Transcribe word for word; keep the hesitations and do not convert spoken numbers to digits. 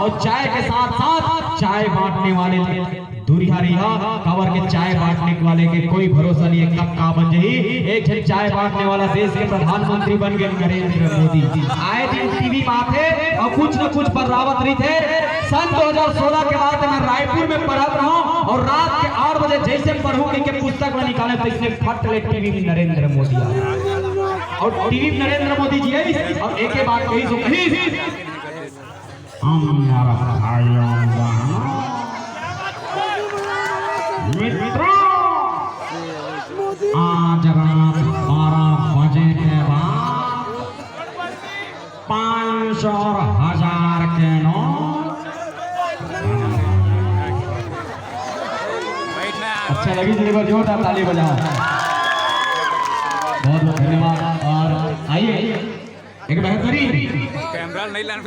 अउ चाय के साथ साथ चाय बांटने वाले दूरिहा रहिहा, काबर के चाय बांटने वाले के कोई भरोसा नहीं हे, कब का बन जाही। एक झन चाय बांटने वाला देश के प्रधानमंत्री बन गे, नरेंद्र मोदी। आए दिन टीवी में आथे अउ कुछ न कुछ बर्रावत रहिथे। सन दो हज़ार सोलह के बाद मैं रायपुर में पढ़त रहूं अउ रात के आठ बजे जैसे पढ़ूं कहिके पुस्तक ला निकालेंव, तइसने फट ले टीवी में नरेंद्र मोदी आ गे। अउ टीवी में नरेंद्र मोदी जी आइस अउ एके बात कहिस, वो कहिस, हमर भाइयों बहनों, मित्रों, आज रात बारह बजे के बाद पाँच सौ अउ हजार के नोट। अच्छा लगिस, एक बार जोरदार ताली बजाओ। बहुत बहुत धन्यवाद। अउ आइए, एक बेहतरीन कैमरा नहीं लान